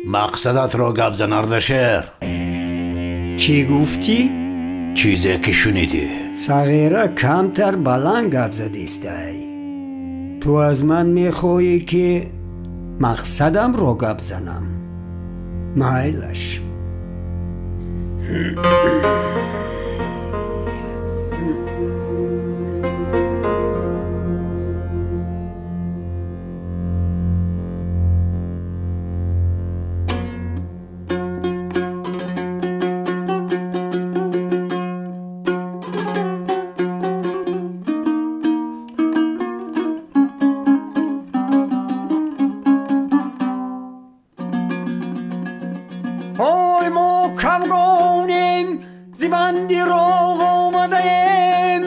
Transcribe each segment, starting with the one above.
Мақсадатро гап зан, Ардашер. Чӣ гуфтӣ? Чизе ки шунидӣ. Сағира камтар баланд гап задистай. Ту аз ман мехоҳӣ, ки мақсадамро гап занам? Майлаш. Ой, мо камгонем, зи банди роғ омадаем.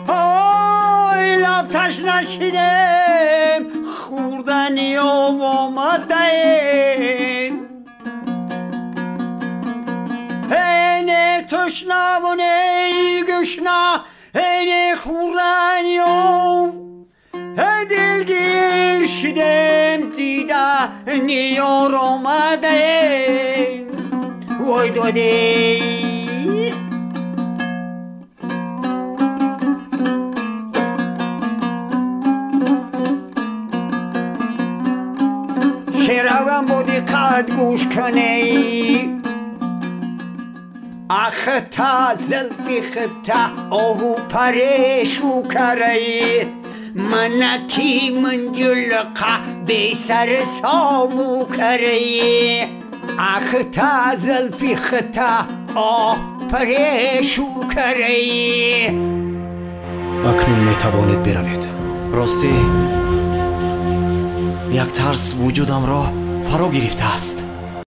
Ой, лабташ нашидем, хӯрдани об омадаем. Эй, не тушнаву не гушна, эй, не хӯрдани об. Эй, дилгир шидем, дида ниёр омадаем. Вой додей. Шеравам бо диққат гӯш куней. Ахта зулфи хита оҳу парешу карай. Манаки манҷулқа бесар сому карай. Ахта зулфи хита оҳ парешу карай. Акнун метавонед биравед. Ростӣ, як тарс вуҷудамро фаро гирифтааст.